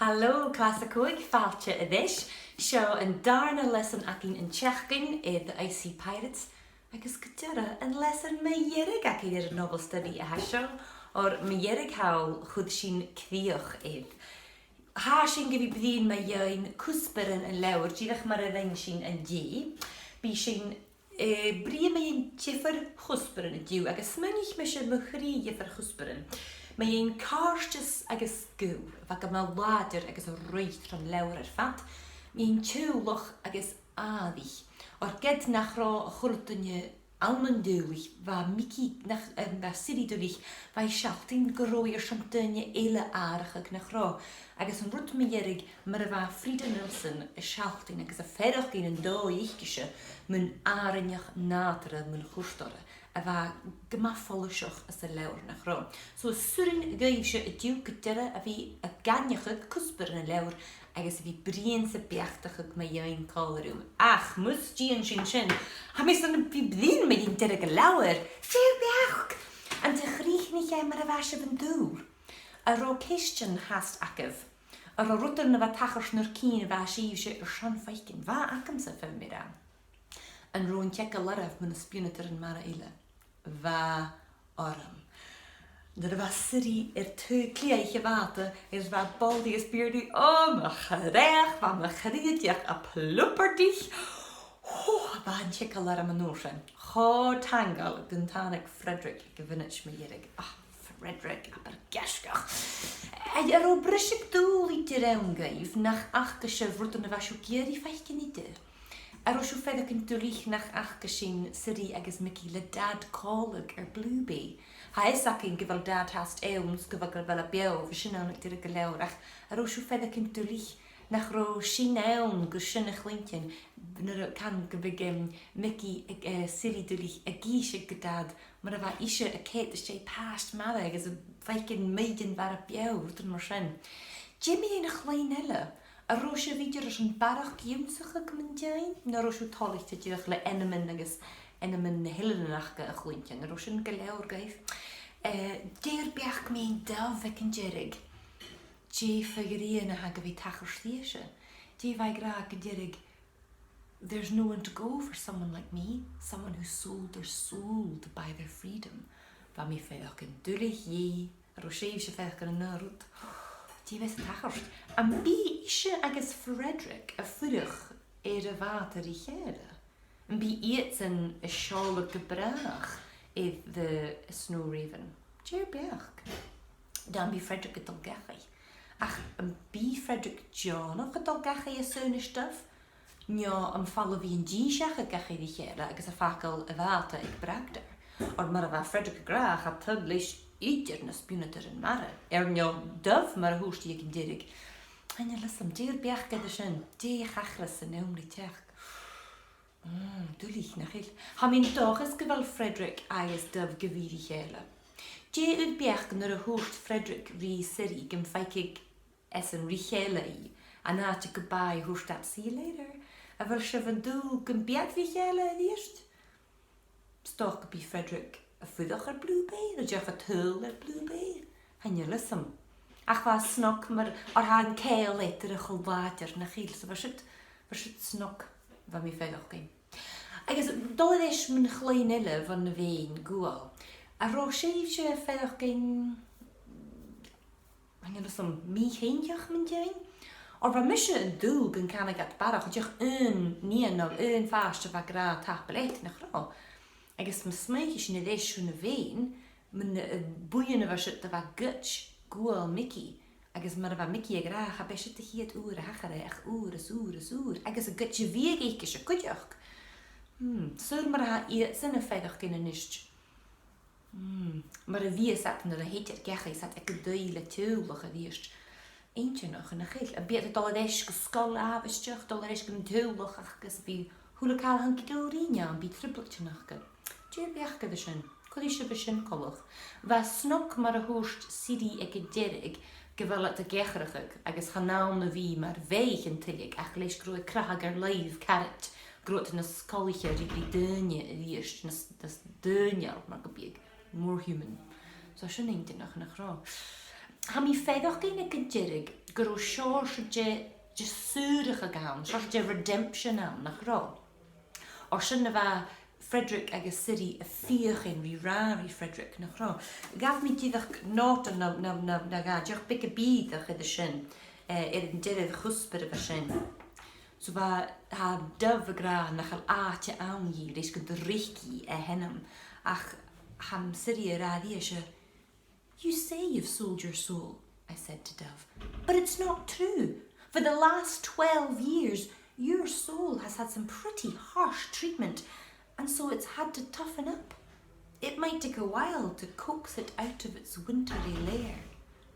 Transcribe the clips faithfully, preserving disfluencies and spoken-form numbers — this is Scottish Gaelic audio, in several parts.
Halò, Clas a Còig, fàilte a-rithist. Seo an dàrna leasan againn an t-seachdain air The Ice Sea Pirates, agus gu dearbh an leasan mu dheireadh againn air an novel study a tha seo, oir mu dheireadh thall chuir sinn crìoch air. Tha sinn gu bhith bruidhinn mu dheidhinn cuspairean an leabhair, dìreach mar a rinn sinn an-dè. Bidh sinn eh, bruidhinn mu dheidhinn diofar chuspairean an-diugh, agus smaoinich mise mu thrì diofar chuspairean. Mu dheidhinn càirdeas agus gaol, a bha gu math làidir agus a' ruith tron leabhar air fad. Mu dheidhinn teaghlach agus àraich. Oir ged nach robh a h-uile duine ann an teaghlach, bha Mickey nach, em, bha Siri duilich, bha i a' sealltainn gun robh i airson daoine eile atharrachadh, nach robh. Agus an rud mu dheireadh, mar a bha Frida Nilsson a' sealltainn agus a' faireachdainn an dòigh aice-se mun àrainneachd nàdarra mun cuairt oirre, a bha gu math follaiseach anns an leabhar, nach robh. So, is urrainn dhuibhse an-diugh gu dearbh a bhith ag aithneachadh cuspairean an leabhair agus a bhith a' bruidhinn 's a' beachdachadh mu dheidhinn còmhla rium. Ach mus dèan sinn sin, tha mi airson a bhith a' bruidhinn mu dheidhinn deireadh an leabhair. Dè ur beachd? An do chrìochnaich e mar a bha sibh an dùil? An robh ceistean fhathast agaibh? An robh rudan a bha a' tachairt nur cinn a bha sibhse airson faicinn? Bha agamsa, feumaidh mi ràdh. An robh an t-eagal oirbh mu na spùinneadairean mara eile? Bha orm. Nuair a bha Siri air taobh cliathaich a' bhàta, agus bha Baldy is Beardy, o, mo chreach, bha mo chreutair a' plubadaich. Hò, bha an t-eagal orm an uair sin. Cho taingeil gun tàinig Frederick aig a' mhionaid mu dheireadh. Ah, Frederick, abair gaisgeach. An robh briseadh-dùil idir ann dhuibh, nach fhaca sibh rudan a bha sibh ag iarraidh faicinn idir? An robh sibh a' faireachdainn duilich nach fhaca sinn Siri agus Mickey le Dad còmhla air Blue Bay? Tha fhios againn gu bheil Dad fhathast ann, 's gu bheil, gu bheil e beò, bha sin ann aig deireadh an leabhair, ach an robh sibh a' faireachdainn duilich nach robh sinn ann gus sin a chluinntinn, nuair a, can, gum biodh, em, Mickey, eh, Siri duilich ag innse gu Dad mar a bha ise a' coimhead às dèidh pàiste-mara agus a' faicinn muighdean mhara beò, rudan mar sin. Dè mu dheidhinn a' chloinn eile? An robh sibh idir airson barrachd ionnsachadh mun deidhinn, no an robh sibh toilichte dìreach le ainmean agus ainmean na h-eileanan aca a chluinntinn? An robh sin gu leòr dhuibh? Eh, dè ur beachd mu dheidhinn Dove aig an deireadh? Dè a' ghrian a tha gu bhith a' tachairt dhìse? Dè bha i ag ràdh aig an deireadh? There's no one to go for someone like me, someone who sold their soul to buy their freedom. Bha mi a' faireachdainn duilich dhith, an robh sibhse a' faireachdainn an aon rud? Dè bhios a' tachairt? Am bi ise agus Frederick a' fuireach air a' bhàta ri chèile? Am bi iadsan a' seòladh gu bràth air The Snow Raven? Dè ur beachd? Dè am bi Frederick a' dol dhachaigh? Ach am bi Frederick deònach a' dol dhachaigh às aonais Dove? No am faigh iad an dithis aca dhachaigh ri chèile agus am facal a' bhàta aig Bragdor? Oir mar a bha Frederick ag ràdh, cha toil leis idir na spùinneadairean mara. Air neo Dove, mar a thuirt i aig an deireadh. Chan eil fhios agam, dè ur beachd air sin? Dè a' chàs a th' ann ri teachd? Mm, duilich, nach eil? Tha mi an dòchas gu bheil Frederick agus Dove gu bhith ri chèile. Dè ur beachd nuair a thuirt Frederick ri Siri gum faiceadh esan ri chèile i, an àite gu bàidh thuirt iad see you later? A bheil sibh an dùil gum bi iad ri chèile a-rithist? 'S dòcha gum bi Frederick a' fuireach air Blue Bay, no dìreach a' tadhal air Blue Bay? Chan eil fhios agam. Ach bha e snog mar, oir tha an ceangal eatarra cho làidir, nach eil, so bha siud, bha siud snog, bha mi a' faireachdainn. Agus a' dol air ais mun chloinn eile bhon a' bheinn guail. An robh sibhse a' faireachdainn, chan eil fhios agam, mì-chinnteach mun deidhinn? Oir bha mise an dùil gun canadh iad barrachd, dìreach aon nighean no aon phàiste a bha ag ràdh tapadh leat, nach robh? Agus ma smaoinicheas sinn air ais chun a' bheinn, mun, eh, buidheann a bha siud a bha goid guail Mickey, agus mar a bha Mickey ag ràdh, cha b' e siud a' chiad uair a thachair e, ach uair is uair is uair, agus a' goid a bhiodh aicese cuideachd. Hmm, saoil mar a tha iadsan a' faireachdainn a-nis. Mm, mar a bhios iad nuair a thèid iad dhachaigh, 's iad aig an taigh le teaghlach a-rithist. Inntinneach, nach eil? Am bi iad a' dol air ais gu sgoil àbhaisteach, dol air ais gun teaghlach agus bidh a h-uile càil a' tighinn gu deòir, no am bi trioblaid aca? Dè ur beachd air sin? Cuiridh sibh sin coltach? Bha e snog mar a thuirt Siri aig an deireadh gu bheil iad ag atharrachadh agus chan ann a bhith mar bheathaichean tuilleadh ach leis gun robh iad a' crathadh air làimh caraid, gun robh iad nas coltaiche ri, ri daoine a-rithist, nas, nas daoine mar gum biodh, more human. So sin inntinneach, nach robh? Tha mi a' faireachdainn aig an deireadh gun robh seòrsa de, de shaothrachadh ann, seòrsa de redemption ann, nach robh? Oir sin a bha Frederick agus Siri a' feuchainn ri ràdh ri Frederick, nach robh? Ghabh mi dìreach nòta no, no, no, no dhà, dìreach beag bìodach air a sin, eh, air an dearbh chuspair a bha sin. So bha, tha Dove ag ràdh nach eil àite ann dhi, leis gun do reic i a h-ainm, ach tha Siri ag ràdh rithe-se, "You say you've sold your soul," I said to Dove, "but it's not true. For the last twelve years, your soul has had some pretty harsh treatment, and so it's had to toughen up. It might take a while to coax it out of its wintry lair."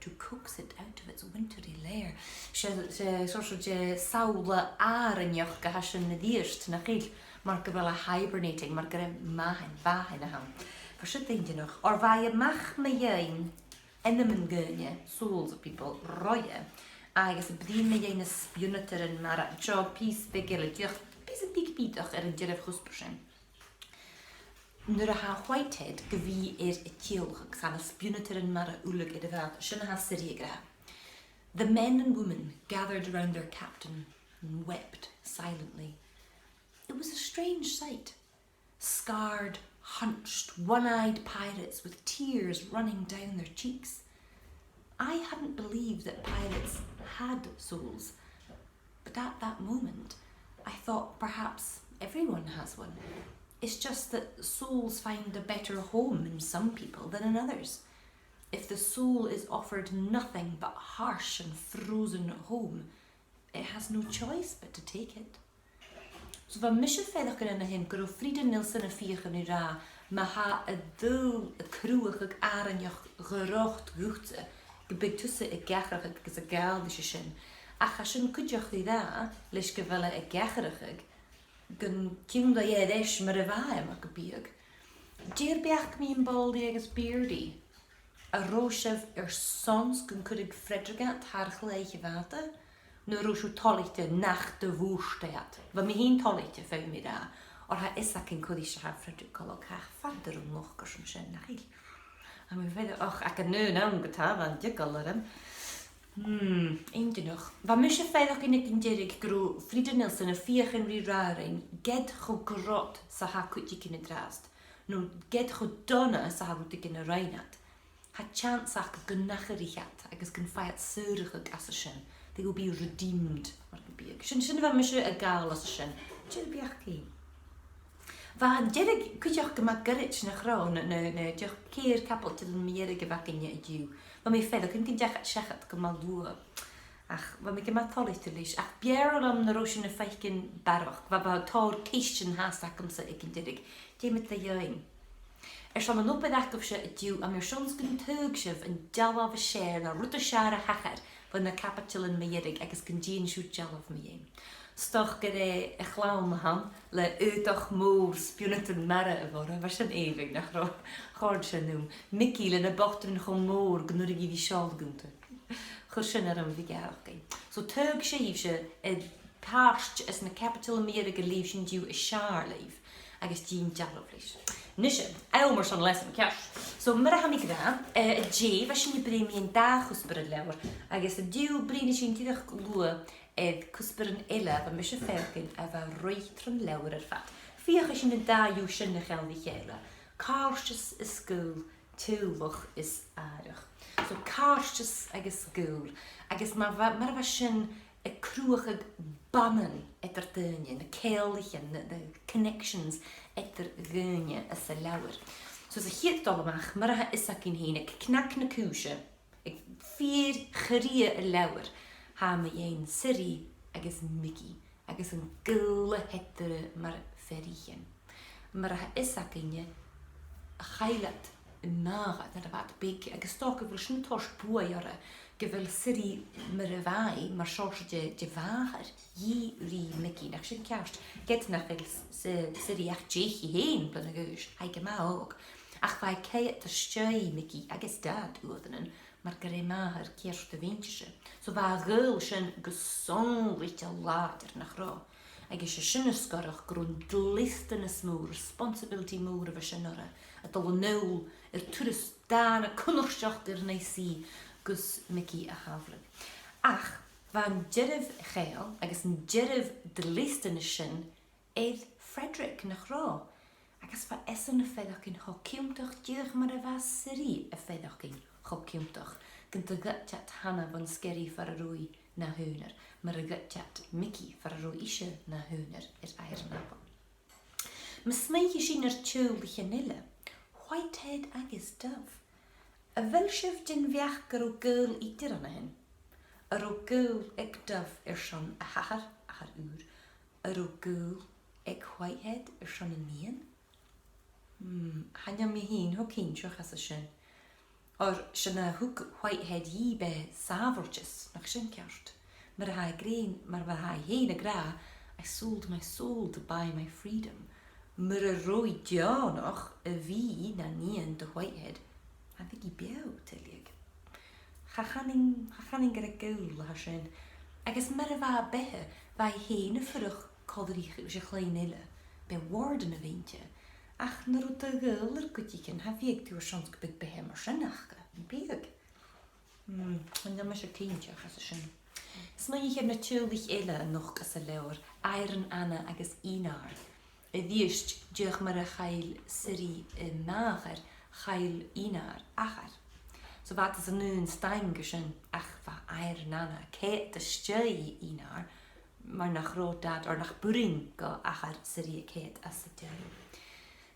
To coax it out of its wintry lair. 'S e, 's e seòrsa de shamhla àrainneachd a tha sin a dhìth, nach eil, mar gu bheil e hibernating, mar gur e mathain, mhathain a th' ann. Bha sin inntinneach. Oir bha e a-mach mu dheidhinn ainmean dhaoine, souls of people, roimhe, agus a' bruidhinn mu dheidhinn na spùinneadairean mara, seo pìos beag eile, dìreach pìos beag bìodach air an dearbh chuspair sin. Nuair a tha Whitehead gu bhith air a ciallachadh, 's ann na spùinneadairean mara uilig air a' bhàta, sin a tha Siri ag ràdh. The men and women gathered around their captain and wept silently. It was a strange sight. Scarred, hunched, one-eyed pirates with tears running down their cheeks. I hadn't believed that pirates had souls, but at that moment I thought perhaps everyone has one. It's just that souls find a better home in some people than in others. If the soul is offered nothing but harsh and frozen home, it has no choice but to take it. So bha mise a' faireachdainn an sin gun robh Frida Nilsson a' feuchainn ri ràdh, ma tha an dùil a' cruthachadh àrainneachd gu ràdh dhutsa, gum bi thusa ag atharrachadh agus a' gabhail ris a sin. Ach tha sin cuideachd ri ràdh, leis gu bheil e ag atharrachadh, gun tionndaidh e air ais mar a bha e, mar gum biodh. Dè ur beachd mu Baldy agus Beardy? An robh sibh airson 's gun cuireadh Frederick iad thar cleith a' bhàta, no an robh sibh toilichte nach do mhurt iad? Bha mi fhìn toilichte, feumaidh mi ràdh, oir tha fhios againn cò ris a tha Frederick coltach, tha e fada ro mhoch airson sin, nach eil? Tha mi a' faireachdainn, och, aig an aon àm ge-tà, bha an t-eagal orm. Hmm, inntinneach. Bha mise a' faireachdainn aig an deireadh gun robh Frida Nilsson a' feuchainn ri ràdh rinn ged cho grod 's a tha cuideigin an-dràsta, no ged cho dona 's a tha rudeigin a rinn iad, tha teans aca gun atharraich iad agus gun faigh iad saothrachadh às a sin. They will be redeemed, mar gum biodh. Sin, sin a bha mise a' gabhail às a sin. Dè ur beachd fhèin? Bha an deireadh cuideachd gu math goirid, nach robh, na, na, na, dìreach ceithir caibideil mu dheireadh a bh' againne an-diugh. Bha mi a' faireachdainn gun deach iad seachad gu math luath. Ach bha mi gu math toilichte leis. Ach b' fheàrr leam nan robh sinn a' faicinn barrachd. Bha, bha tòrr cheistean fhathast agamsa aig an deireadh. Dè mu do dheidhinn? Airson an obair agaibhse an-diugh, tha mi airson 's gun tadhaig sibh an dealbh as fheàrr, no rud as fheàrr a thachair bho na caibideilean mu dheireadh agus gun dèan sibh dealbh mu dheidhinn. 'S dòcha gur e a' chlann a th' ann le aodach mòr spùinneadair mara a bh' oirre, bha sin èibhinn, nach robh? Chòrd sin rium. Mickey le na botairean cho mòr gun urrainn dhi a bhith a' seòladh annta. Chuir sin orm a bhith a' faireachdainn. So tadhaig sibhse an pàirt às na caibideilean mu dheireadh a leugh sinn an-diugh as fheàrr leibh agus dèan dealbh leis. Nise, àm airson lesson ceart. So mar a tha mi ag ràdh, eh, an-dè bha sinn a' bruidhinn mu dheidhinn dà chuspair an leabhair, agus an-diugh bruidhnidh sinn dìreach luath air cuspairean eile a bha mise a' faireachdainn a bha a' ruith tron leabhar air fad. Feuchaidh sinn an dà dhiubh sin a chall ri chèile. Càirdeas is gaol, teaghlach is àrach. So càirdeas agus gaol. Agus mar a bha, mar a bha sin a' cruthachadh bannan eadar daoine, na ceanglaichean, na, na connections eadar dhaoine anns an leabhar. So sa chiad dol a-mach, mar a tha fhios againn fhèin, aig cnag na cùise, aig fìor chridhe an leabhair, tha mu dheidhinn Siri agus Mickey, agus an gaol a th' eadar mar pheathraichean. Mar a tha fhios againne, chaidh iad a-mach nuair a bha iad beag, agus 's dòcha gu bheil sin a' toirt buaidh orra gu bheil Siri mar a bha i, mar seòrsa de, de mhàthair dhi ri Mickey, nach e sin ceart? Ged nach eil S-, S-, Siri ach deich i fhèin bliadhna a dh'aois, tha i gu math òg. Ach bha i a' coimhead air stèidh Mickey agus Dad uaireannan, mar gur e màthair ceart a bh' innte-se. So bha a' ghaol sin gu sònraichte làidir, nach robh? Agus 's e sin as coireach gun robh an dleastanas mòr, responsibility mòr a bha sin orra, a' dol a-null air turas dàna cunnartach air an A C gus Mickey a shàbhaladh. Ach bha an dearbh cheangal agus an dearbh dleastanas sin air Frederick, nach robh? Agus bha esan a' faireachdainn cho ciontach dìreach mar a bha Siri a' faireachdainn cho ciontach gun do ghoid iad Hannah bhon sgeir far an robh i na h-aonar, mar a ghoid iad Mickey far an robh ise na h-aonar air Aifreann Abail. Ma smaoinicheas sinn air teaghlaichean eile, Whitehead agus Dove, a bheil sibh den bheachd gun robh gaol idir ann a shin? An robh gaol aig Dove airson a h-athair, athair ùr, an robh gaol aig Whitehead airson a nighean? Hmm, chan eil mi fhìn cho cinnteach às a sin. Oir 's ann a thug Whitehead dhi beatha sàbhailteachd, nach e sin ceart? Mar a tha e ag ràdh, mar a tha e fhèin ag ràdh, "I sold my soul to buy my freedom." Mura robh i deònach a bhith na nighean do Whitehead, cha bhiodh i beò tuilleadh. Cha chanainn, cha chanainn gur e gaol a tha sin. Agus mar a bha e beò, bha i fhèin a' fuireach còmhla ri, ris a' chloinn eile, b' e Warden a bh' innte. Ach nan robh do ghaol air cuideigin, cha bhiodh tu airson gum biodh beatha mar sin aca, am biodh? Hmm, chan eil mise cinnteach às a sin. Smaoinich air na teaghlaichean eile a nochd anns an leabhar, Aifreann, Anna agus Einar. A-rithist, dìreach mar a chaill Siri a màthair, chaill Einar athair. So bha iad san aon staing an sin, ach bha Aifreann, Anna a' coimhead às dèidh Einar, mar nach robh dad, oir nach b' urrainn do athair Siri a coimhead às a dèidh.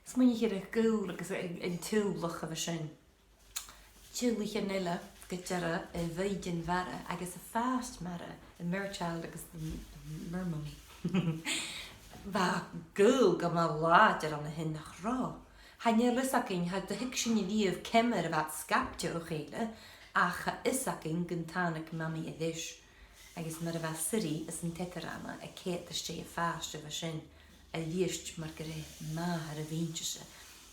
Smaoinich air a' ghaol agus an, an teaghlach a bha sin. Teaghlaichean eile, gu dearbh, a' mhaighdeann-mhara agus a' phàiste-mara, a' mare-child agus the m-, mermummy. Bha gaol gu math làidir ann a shin, nach robh? Chan eil fhios againn, cha do thuig sinn a-riamh ciamar a bha iad sgapte o chèile, ach tha fhios againn gun tàinig Mamaidh a-rithist, agus mar a bha Siri is an t-eadar-ama a' coimhead às dèidh a' phàiste a bha sin, a-rithist mar gur e màthair a bh' innte-se.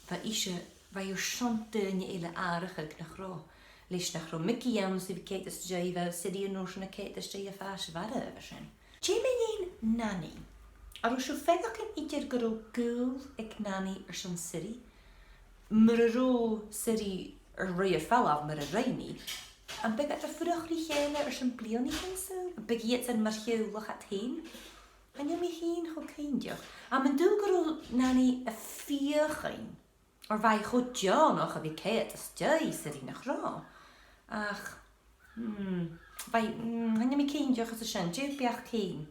Bha ise, bha i airson daoine eile atharrachadh, nach robh? Leis nach robh Mickey ann 's a bhith a' coimhead às dèidh, bha Siri an uair sin a' coimhead às dèidh a' phàiste-mhara a bha sin. Dè mu dheidhinn Nanny? An robh sibh a' faicinn idir gun robh gaol aig Nanny airson Siri? Mura robh Siri air ruith air falbh mar a rinn i, am biodh iad a' fuireach ri chèile airson bliadhnaichean, saoil? Am biodh iadsan mar theaghlach iad fhèin? Chan eil mi fhìn cho cinnteach. Tha mi an dùil gun robh Nanny a' feuchainn, oir bha i cho deònach a bhith a' coimhead às dèidh Siri, nach robh? Ach, hmm, bha i, hmm, chan eil mi cinnteach às a sin, dè ur beachd fhèin?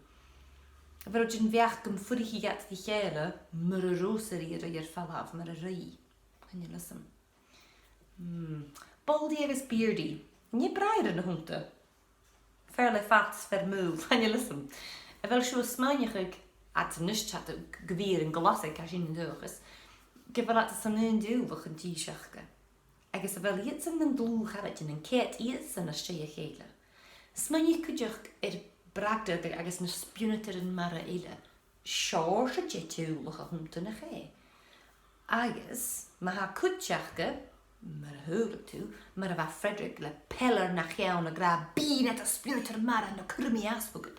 A bheil thu den bheachd gum fuiricheadh iad ri chèile mura robh Siri air ruith air falbh mar a rinn i? Chan eil fhios agam. Hmm. Baldy agus Beardy. An e bràithrean a th' annta? Fear le fad 's fear maol, chan eil fhios agam. A bheil sibh a' smaoineachadh, iad a-nis, tha iad gu bhith air an Glaschu, tha sinn an dòchas, gu bheil iad san aon teaghlach an toiseach aca? Agus a bheil iadsan nan dlùth-charaidean, an coimhead iadsan às dèidh a chèile? Smaoinich cuideachd air Bragda agus na spùinneadairean mara eile. Seòrsa de theaghlach a th' annta, nach e? Agus ma tha cuid aca, mar a shaoileadh tu, mar a bha Frederick le peilear na cheann ag ràdh, "Bidh na spùinneadairean mara, na cuiridh mi às thugad."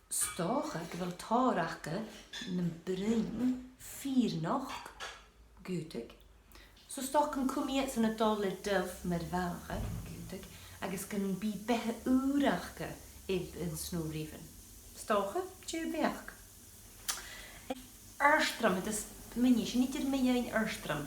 'S dòcha gu bheil tòrr aca nam broinn fìor nochd, gu dearbh. So 's dòcha gun cùm iadsan a' dol le Dove mar mhàthair, gu dearbh, agus gum bi beatha ùr aca air an Snow Raven. 'S dòcha, dè ur beachd? Airstram, agus mìnich sinn idir mu dheidhinn Airstram.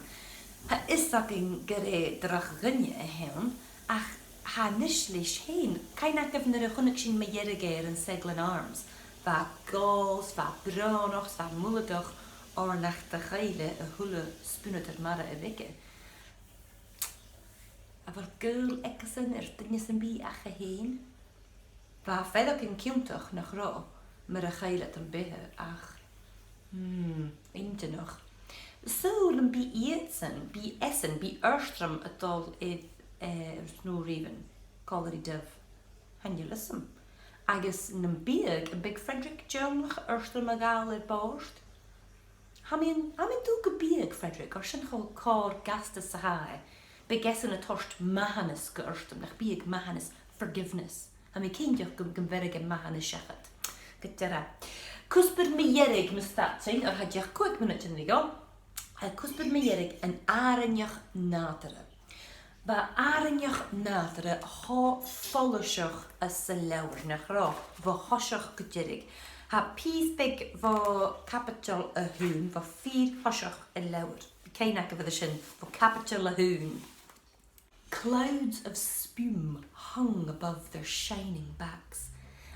Tha fhios againn gur e dreach-dhuine a th' ann, ach tha a-nis leis fhèin. Cuimhnichibh nuair a chunnaic sinn mu dheireadh e air an Seglen Arms. Bha e gòrach, bha e brònach, bha e muladach, oir nach do chaill e a h-uile spùinneadair mara a bh' aige. A bheil gaol aigesan air duine sam bith ach e fhèin? Bha e a' faireachdainn ciontach, nach robh, mura chaill iad am beatha, ach, hmm, inntinneach. Saoil am bi iadsan, bi esan, bi Airstram a' dol air, eh, air Snow Raven, còmhla ri Dove? Chan eil fhios agam. Agus nam biodh, am biodh Frederick deònach Airstram a ghabhail air bòrd? Tha mi an, tha mi an dùil gum biodh Frederick, oir sin cho còir gasta 's a tha e. Bhiodh esan a' toirt mathanas gu Airstram, nach biodh, mathanas, forgiveness. Tha mi cinnteach gum, gum bheireadh e mathanas seachad. Gu dearbh. Cuspair mu dheireadh na stad sinn, oir tha dìreach còig mionaidean ri dhol. Eh, cuspair mu dheireadh, an àrainneachd nàdarra. Bha àrainneachd nàdarra cho follaiseach anns an leabhar, nach robh, bho thoiseach gu deireadh. Tha pìos beag bho caibideil a h-aon, bho fìor thoiseach an leabhair. Cuimhnichibh air sin, bho caibideil a h-aon. Clouds of spume hung above their shining backs,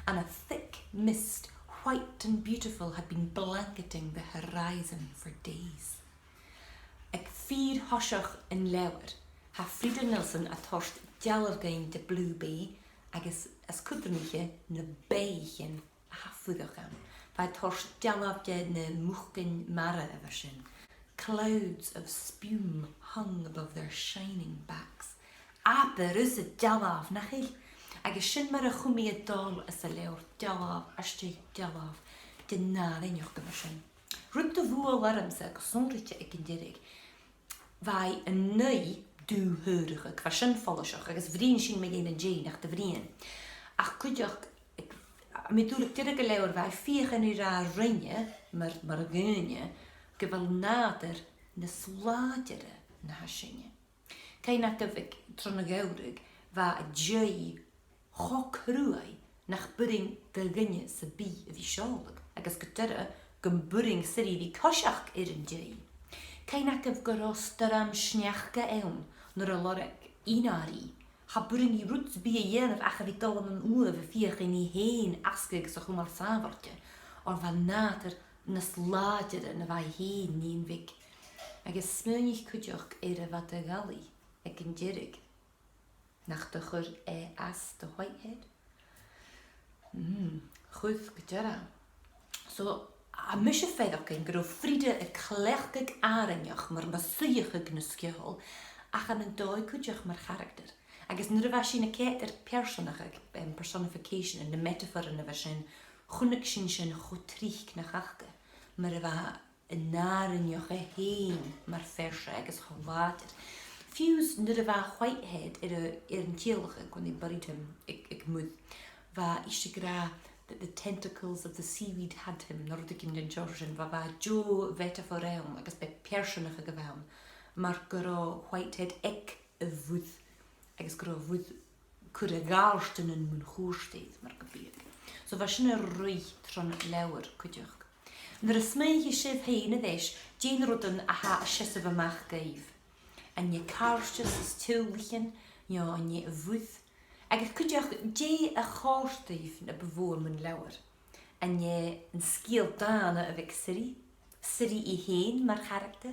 and a thick mist, white and beautiful, had been blanketing the horizon for days. Aig fìor thoiseach an leabhair, tha Frida Nilsson a' toirt dealbh dhuinn de Blue Bay agus, as cudromaiche, na beathaichean a tha a' fuireach ann. Bha i a' toirt dealbh de na mucan mara a bha sin. Clouds of spume hung above their shining backs. Abair thusa dealbh, nach eil? Agus sin mar a chùm i a' dol anns an leabhar, dealbh às dèidh dealbh den àrainneachd a bha sin. Rud a bhuail ormsa gu sònraichte aig an deireadh, bha i an aghaidh dubh-shaorach, bha sin follaiseach, agus bhruidhinn sinn mu dheidhinn an dèidh, nach do bhruidhinn. Ach cuideachd, aig, tha mi a' dùileachadh aig deireadh an leabhair, bha i a' feuchainn ri ràdh rinne, mar, mar dhuine, gu bheil nàdar nas làidire na tha sinne. Cuimhnichibh aig, tron a' gheamhradh, bha an deigh cho cruaidh nach b' urrainn do dhuine sam bith a bhith a' seòladh, agus gu dearbh gum b' urrainn Siri a bhith a' coiseachd air an deigh. Cuimhnichibh gun robh stoirm sneachda ann nuair a lorg Einear i. Cha b' urrainn dhi rud sam bith a dhèanamh ach a bhith a' dol ann an uamh a' feuchainn i fhèin fhosgladh agus a chumail sàbhailte, oir bha nàdar nas làidire na bha i fhèin, nighean bheag. Agus smaoinich cuideachd air a' bhad a dh'fhalbh i aig an deireadh. Nach do chuir e às do Whitehead? Mm, chuir gu dearbh. So, tha mise a' faireachdainn gun robh Frida a' cleachdadh àrainneachd mar, mar suidheachadh na sgeul, ach ann an dòigh cuideachd mar charactar. Agus nuair a bha sinn a' coimhead air pearsanachaidh, em, personification, na metaphor a bha sin, chunnaic sinn sin cho tric, nach fhaca, mar a bha an àrainneachd e fhèin mar phearsa agus cho làidir. Fiù 's nuair a bha Whitehead air a, air an tiodhlacadh, when they buried him aig, aig muir, bha ise ag ràdh that the tentacles of the seaweed had him, no rudeigin den t-seòrsa sin, bha, bha deagh mhetaphor ann agus bha pearsanachadh ann, mar gun robh Whitehead aig a' mhuir, agus gun robh a' mhuir a' cur a ghàirdeanan mun cuairt air, mar gum biodh. So bha sin a' ruith tron leabhar cuideachd. Nuair a smaoinicheas sibh fhèin air ais, dè na rudan a tha a' seasamh a-mach dhuibh? An e càirdeas is teaghlaichean, no an e a' mhuir? Agus cuideachd, dè a chòrd ribh na bu mhotha mun leabhar? An e an sgeul dàna a bh' aig Siri? Siri i fhèin mar charactar?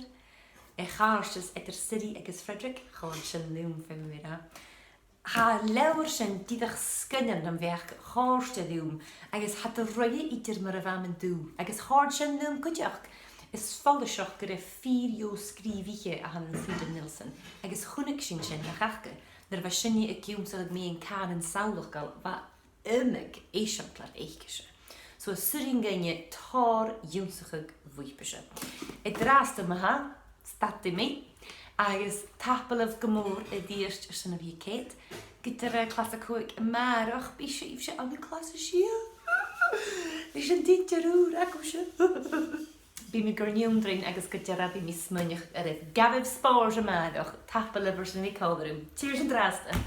A' chàirdeas eadar Siri agus Frederick? Chòrd sin rium, feumaidh mi ràdh. Tha an leabhar sin dìreach sgoinneil nam bheachd, chòrd e rium, agus cha do ruith e idir mar a bha mi an dùil, agus chòrd sin rium cuideachd. Is follaiseach gur e fìor dheagh sgrìobhaiche a th' ann am Frida Nilsson, agus chunnaic sinn sin, nach fhaca, nuair a bha sinne ag ionnsachadh mu dheidhinn cànan samhlachail, bha iomadh eisimpleir aice-se. So, 's urrainn dhuinne tòrr ionnsachadh bhuaipe-se. An-dràsta ma-thà, stadaidh mi, agus tapadh leibh gu mòr a-rithist airson a bhith a' coimhead. Gu dearbh, clas a còig a-màireach, bidh sibhse ann an clas a sia. Bidh sinn a' dìon dearbh agamsa. Bidh mi gur n-ionndrainn agus gu dearbh bidh mi a' smaoineachadh oirbh. Gabhaibh spòrs a-màireach, tapadh leibh airson a bhith còmhla rium. Tìoraidh an-dràsta.